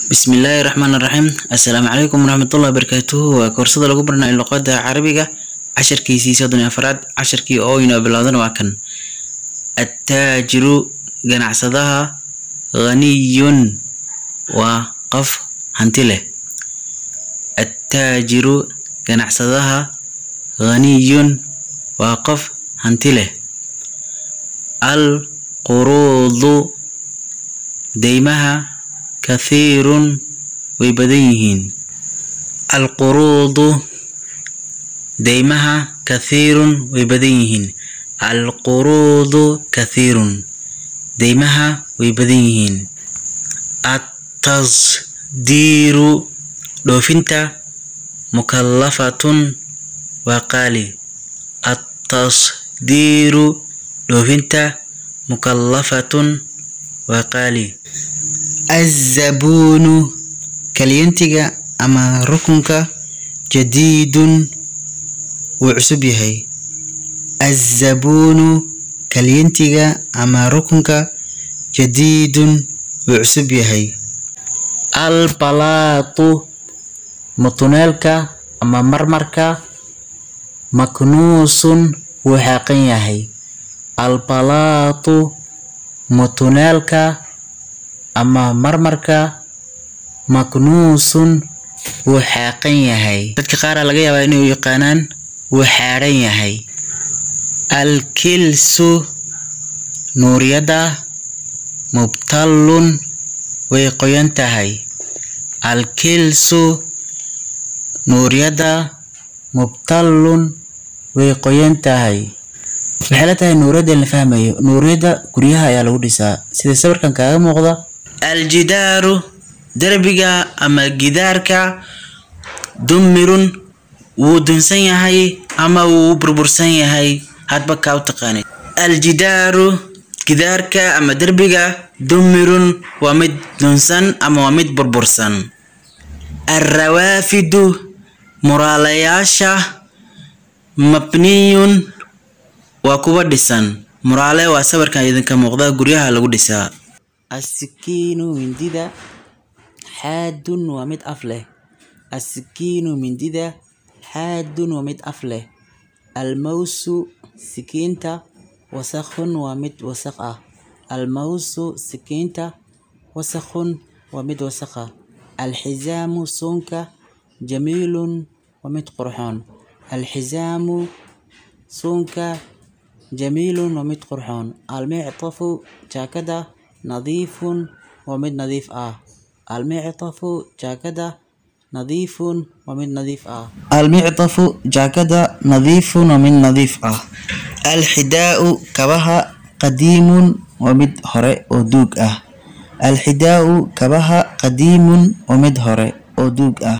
Bismillaahi Raxmaani Raxiim. Assalaamu calaykum waraxmatullaahi wabarakaatuhu. Waa koorsada lagu baranayo luqadda Carabiga, casharkiisii 34aad. Casharkii oo inoo bilowdana waa kan. Attaajiru, ganacsadaha, ghaniyun, waa qof hanti leh. Attaajiru, ganacsadaha, ghaniyun, waa qof hanti leh. Al quruudu, deymaha, kathiirun, way badan yihiin. Alquruudu, deymaha, kathiirun, way badan yihiin. Alquruudu kathiirun, deymaha way badan yihiin. Attasdiiru, dhoofinta, mukallafatun, waa qaali. Attasdiiru, dhoofinta, mukallafatun, waa qaali. Azzabuunu, kalyantiga ama rukunka, jadiidun, wuu cusub yahay. Azzabuunu, kalyantiga ama rukunka, jadiidun, wuu cusub yahay. Albalaatu, mutuneelka ama marmarka, maknuusun, wuu xaaqan yahay. Albalaatu, mutuneelka ama marmarka, maknuusun, wuu xaaqan yahay. Dadka qaar laga yaabaa inay u yaqaanaan wuu xaadhan yahay. Alkilsu, nuuriyada, mubtallun, way qoyan tahay. Alkilsu, nuuriyada, mubtallun, way qoyan tahay. Waxay la tahay nuuriyada in la fahmayo. Nuuriyada guryaha ayaa lagu dhisaa, sida sawirkan kaaga muuqda. Aljidaaru, derbiga ama gidaarka, dumirun, wuu dunsan yahay ama wuu burbursan yahay, hadba kaa u taqaanid. Aljidaaru, gidaarka ama derbiga, dumirun, waa mid dunsan ama waa mid burbursan. Alrawaafidu, muraalayaasha, mabniyun, waa kuwa dhisan. Muraale waa sawirkan idinka muuqda, guryaha lagu dhisaa. Asikiinu, mindida, xaadun, waa mid af leh. Asikiinu, mindida, xaadun, waa mid af leh. Almawsu, sikiinta, wasakhun, waa mid wasakh ah. Almawsu, sikiinta, wasakhun, waa mid wasakh ah. Alxizaamu, suunka, jamiilun, waa mid qurxoon. Alxizaamu, suunka, jamiilun, waa mid qurxoon. Almictafu, jaakada, nadiifun, waa mid nadiif ah. Almictafu, jaakada, nadiifun, waa mid nadiif ah. Almictafu, jaakada, nadiifun, waa mid nadiif ah. Alxidaa'u, kabaha, qadiimun, waa mid hore oo duug ah. Alxidaa'u, kabaha, qadiimun, waa mid hore oo duug ah.